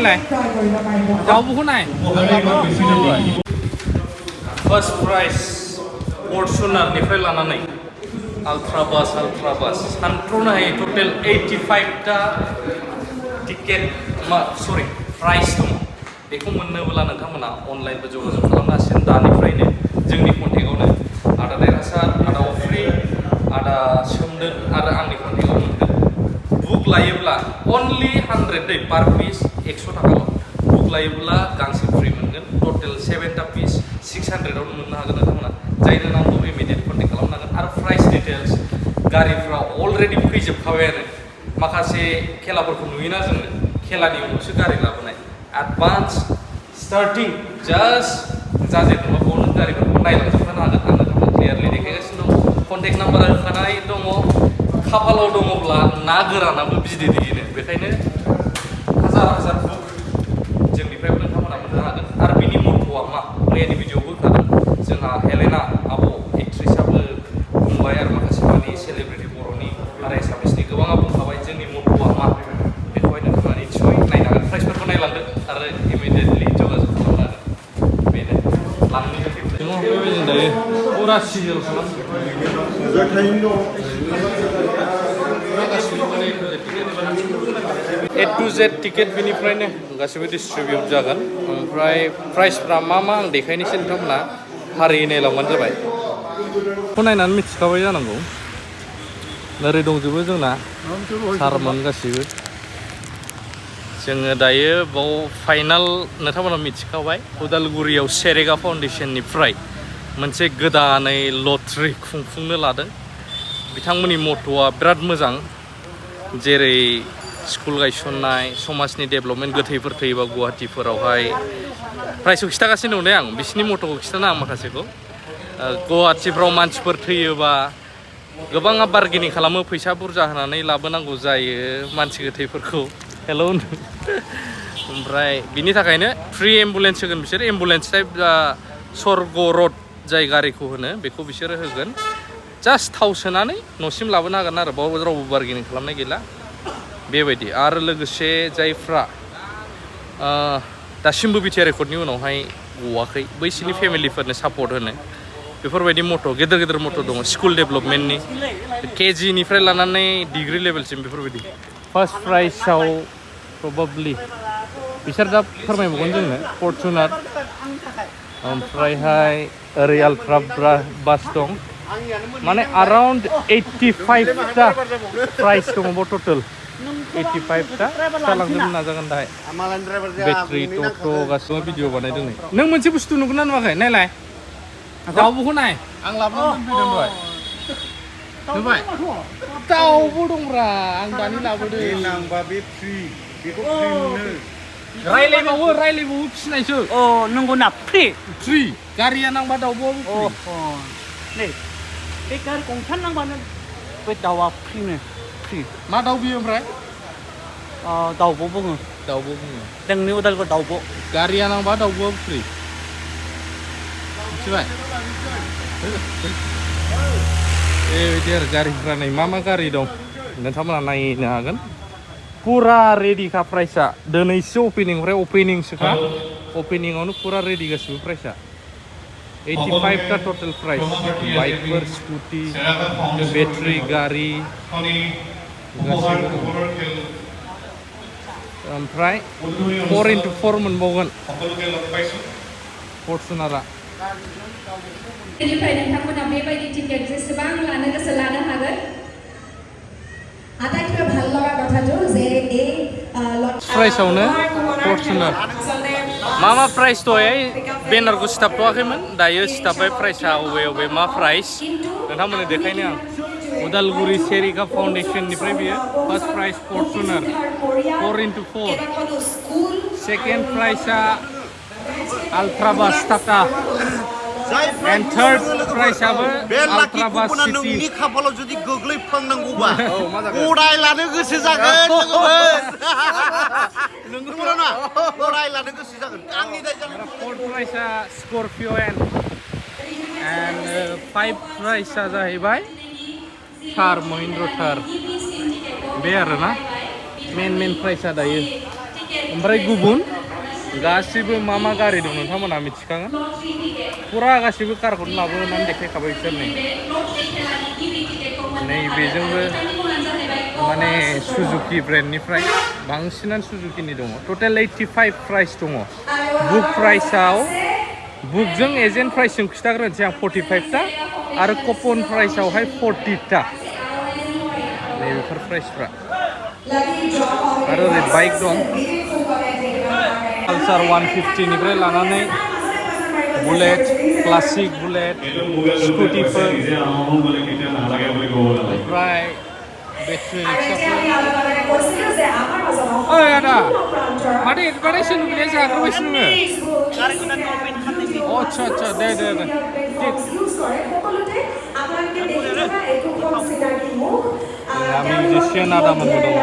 Này cháu vũ này first price Fortuner निफ्राय लानानै ultra bus सानथ्र'नो हायै total 85 टा टिकेट सरि प्राइस दङ बेखौ मोननोब्ला नोंथांमोना अनलाइनबो जगाजग खालामनो हासिगोन दानिफ्रायनो जोंनि कन्टेक्टआवनो आदा देरहासार आदा अफ्रि आदा सोमदोन आरो आंनि कन्टेक्टआव मोनगोन बुक लायोब्ला only 100 दै पार पिस 100 थाखाल' बुक लायोब्ला गांसे फ्रि मोनगोन टटेल 7 टा पिस 600 आवनो मोननो हागोन नोंथांमोना जायनो नांगौ इमिडियेट कन्टेक्ट खालामनांगोन आरो प्राइस डिटेल्स गारिफ्रा अलरेडि फैजोबखाबाय आरो माखासे खेलाफोरखौ नुयोना जोङो खेलानि उनावसो गारि लाबोनाय एडभान्स स्टार्टिं जास्ट जाजेनोबा बावनो गारिफोरखौ नायलांजोबखानो हागोन आं नोंथांनो क्लियारलि देखायगासिनो दं कन्टेक्ट नाम्बारा होखानाय दङ खाफालाव दङब्ला ना गोरानाबो बिदै दैयोनो बेखायनो हाजार बुक जोंनिफ्रायबो नोंथांमोना मोननो हागोन आरो बिनि मट'आ मा मैयानि भिडिअ'आवबो होखादों जोंहा हेलेना आब' एक्ट्रिसाबो बुंबाय आरो माखासे मानि सेलिब्रिटि बर'नि आरो एसामिसनि गोबाङा बुंखाबाय जोंनि मट'आ मा बेखौहाय नोंथाङा निस्सय नायनो हागोन प्राइसफोरखौ नायलांदो आरो इमिडियेटलि जगाजग खालामनो हागोन बेनो लांनो जोङो बेबायदिनो दायो फुरा सिजोल खालाम A to Z टिकेट बेनिफ्रायनो गासिबो डिस्ट्रिबिउट जागोन ओमफ्राय प्राइसफ्रा मा आं देखायनोसै नोंथांमोना फारियै नायलांबानो जाबाय बेखौ नायनानै मिथिखाबाय जानांगौ ओरै दंजोबो जोंना सारमोन गासिबो जोङो दायो बाव फाइनाल नोंथांमोना मिथिखाबाय उदालगुरियाव सेरेगा फाउन्डेसननिफ्राय मोनसे गोदानै लटारि खुंफुंनो लादों बिथांमोननि मट'आ बिराद मोजां जेरै स्कुल गायसननाय समाजनि डेभेलपमेन्ट गोथैफोर थैयोबा गुवाहाटिफोरावहाय प्राइसखौ खिन्थागासिनो दं दे आं बिसिनि मट'खौ खिन्थानो आं माखासेखौ गुवाहाटिफ्राव मानसिफोर थैयोबा गोबाङा बार्गेनिं खालामो फैसा बुरजा होनानै लाबोनांगौ जायो मानसि गोथैफोरखौ हेल' ओमफ्राय बिनि थाखायनो फ्रि एम्बुलेन्स होगोन बिसोर एम्बुलेन्स टाइप सर्ग रड जाय गारिखौ होनो बेखौ बिसोरो होगोन जास्ट थाव सोनानै न'सिम लाबोनो हागोन आरो बाव रावबो बार्गेनिं खालामनाय गैला बेबायदि आरो लोगोसे जायफ्रा दासिमबो बिटिआर रेकर्डनि उनावहाय गवाखै बैसोरनि फेमिलिफोरनो सापर्ट होनो बेफोरबायदि मट' गेदेर मट' दङ स्कुल डेभेलपमेन्टनि केजिनिफ्राय लानानै डिग्रि लेभेलसिम बेफोरबायदि फार्स्ट प्राइजआव प्रबाब्लि बिसोर दा फोरमायबावगोन जोंनो फर्चुनार ओमफ्रायहाय ओरै आल्ट्रा बास दं माने अराउन्ड 85 टा प्राइस दङ टटेल 85 टा खालामजोबनो नाजागोन दाहाय बेटारि टट' गासिबो भिडिअ बानायदों नै नों मोनसे बुस्थु नुगोन ना नुवाखै नायलाय दाउब'खौ नाय आं लाबोनानै दोनफैदों दहाय नुबाय दाउबो दंब्रा आं दानि लाबोदों नांबा बे फ्रि बेखौ फ्रि मोनो रायलायबावो फिसिनायसो अ नंगौ ना फ्रि गारिया नांबा दाउब'आबो फ्रि नै बे गारि गंथाम नांबानो बे दाउआ फ्रि मा दाउ बियो ओमफ्राय दाउब' बुङो जोंनि उदालगुरि दाउब' गारिया नांबा दाउब'आबो फ्रि मिथिबाय बेबायदि आरो गारिफ्रा नै मा गारि दं नोंथांमोना नायनो हागोन फुरा रेडिखा प्राइसआ दिनैसो अपेनिंसोखा अपेनिंआवनो फुरा रेडि गासिबो प्राइसआ 85 टा टटेल प्राइस बाइकफोर स्कुटि बेटारि गारि गासिबो ओमफ्राय 4x4 मोनबावगोन फर्चुनारा बेनिफ्राय नोंथांमोना बेबायदि टिकेट जेसेबां लानो गोसो लानो हागोन आटाइतকৈ ভাল লগা কথাটো যে এই प्राइसआवनो फर्चुनार मा प्राइस दहाय बेनारखौ सिथाबथ'वाखैमोन दायो सिथाबबाय प्राइसआ अबे मा प्राइस नोंथांमोननो देखायनो आं उदालगुरि सेरिका फाउन्डेसननिफ्राय बियो first prize Fortuner 4x4 second प्राइसआ आल्ट्रा बास टाटा and third price आबो आल्ट्रा बास सिटी नोंनि खाफालाव जुदि गोग्लैफ्लांनांगौबा गदाय लानो गोसो जागोन नोंगौ ना गदाय लानो गोसो जागोन आंनि दायजानो फोर्थ प्राइसआ स्कर्पियो and फाइभ प्राइसआ जाहैबाय थार महिन्द्र थार बे आरोना मेन प्राइसआ दायो ओमफ्राय गुबुन गासिबो मा गारि दं नोंथांमोना मिथिखागोन फुरा गासिबो कारखौनो लाबोनानै देखायखाबाय बिसोर नै बेजोंबो माने सुजुकी ब्रेन्डनिफ्राय बांसिनानो सुजुकीनि दङ टटेल 85 प्राइस दङ बुक प्राइसआव बुकजों एजेन्ट प्राइसजों खिथाग्रोनोसै आं 45टा आरो कपन प्राइसआवहाय 40टा नैबेफोर प्राइसफ्रा आरो ओरै बाइक दं पालसार 150निफ्राय लानानै बुलेट क्लासिक बुलेट स्कुटिफोर ओमफ्राय बेटारि रिक्साफोर ओइ आदा माथो एडभार्टाइज नुनाया जाग्रोबायसो नोङो आচ্ছা दे मिउजिशियान आदामोनबो दङ